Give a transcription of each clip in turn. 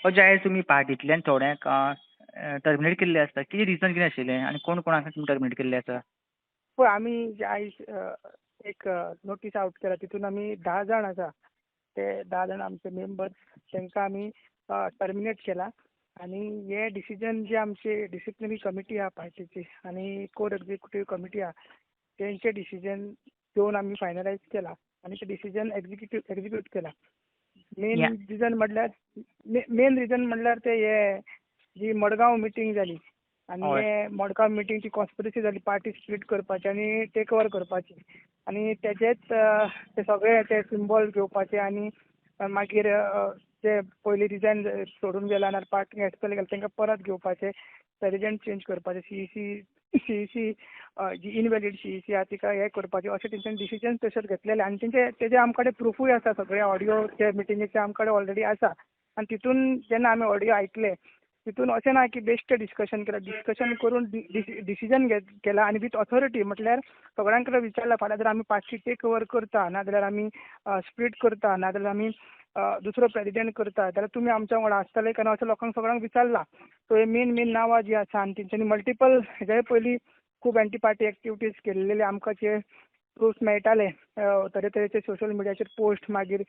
अशें आयज तुमी पार्टींतल्यान थोड्यांक टर्मिनेट केल्ले आसता, कितें रिजन कितें आशिल्लें आनी कोण कोणाक तुमी टर्मिनेट केल्ले आसा? पळय, आमी आयज एक नोटीस आवट केला, तितून आमी 10 जाण आसा, ते 10 जाण आमचे मेंबर्स, तांकां आमी टर्मिनेट केला. आनी हे डिसिजन जे आमचे डिसिप्लिनरी कमिटी आहा पार्टीची आनी कोर एक्झिक्युटीव कमिटी आहा, तेंचे डिसिजन घेवन आमी फायनलायज केला आनी ते डिसिजन एक्झिक्यूट केला. मेन रिजन म्हणल्यार मेन रिजन म्हणल्यार ते हे जी मडगांव मिटींग जाली आनी हे मडगांव मिटींगची कॉन्स्पिरसी जाली, पार्टी स्प्लीट करपाची आनी टेक ओवर करपाची, आनी तेजेच ते सगळे ते सिंबॉल घेवपाचे आनी मागीर ते पयलीं रिजायन सोडून गेला ना पार्टी एक्सपेल केला तांकां परत घेवपाचे, प्रेजिडेंट चेंज करपाचे, सीईसी जी इनवॅलीड सीईसी आहा तिका हें करपाचें, अशें तेंच्यानी डिसिजन तशेंच घेतलेलें. आनी तेंचे तेजे आमचे कडेन प्रुफूय आसा, सगळे ऑडियो ते मिटिंगेचे आमचे कडेन ऑलरेडी आसा. आनी तितून जेन्ना आमी ऑडियो आयकले तितून अशें ना की बेश्टें डिस्कशन केलां, डिस्कशन करून डिसिजन केलां आनी विथ ऑथॉरिटी, म्हटल्यार सगळ्यां कडेन विचारलां, फाल्यां जर आमी पार्टी टेक ओवर करता नाजाल्यार आमी स्प्लीट करता नाजाल्यार आमी दुसरो प्रेजिडेंट करता जाल्यार तुमी आमच्या वांगडा आसतले काय ना, अशें लोकांक सगळ्यांक विचारलां. सो हे मेन मेन नांवां जीं आसा आनी तेंच्यांनी मल्टिपल हेज्याय पयलीं खूब एंटी पार्टी एक्टिविटीज केल्ले आमकां जे प्रूफ मेळटाले, तरेतरेचे सोशल मिडियाचेर पोस्ट, मागीर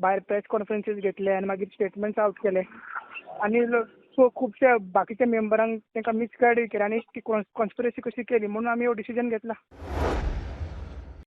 भायर प्रेस कॉन्फरन्सीस घेतले आनी मागीर स्टेटमेंट्स आवट केले आनी सो खुबशे बाकीच्या मेंबरांक तांकां मिसगायड केले आनी ती कॉन्स्पिरसी कशी केली म्हणून आमी हो डिसिजन घेतला.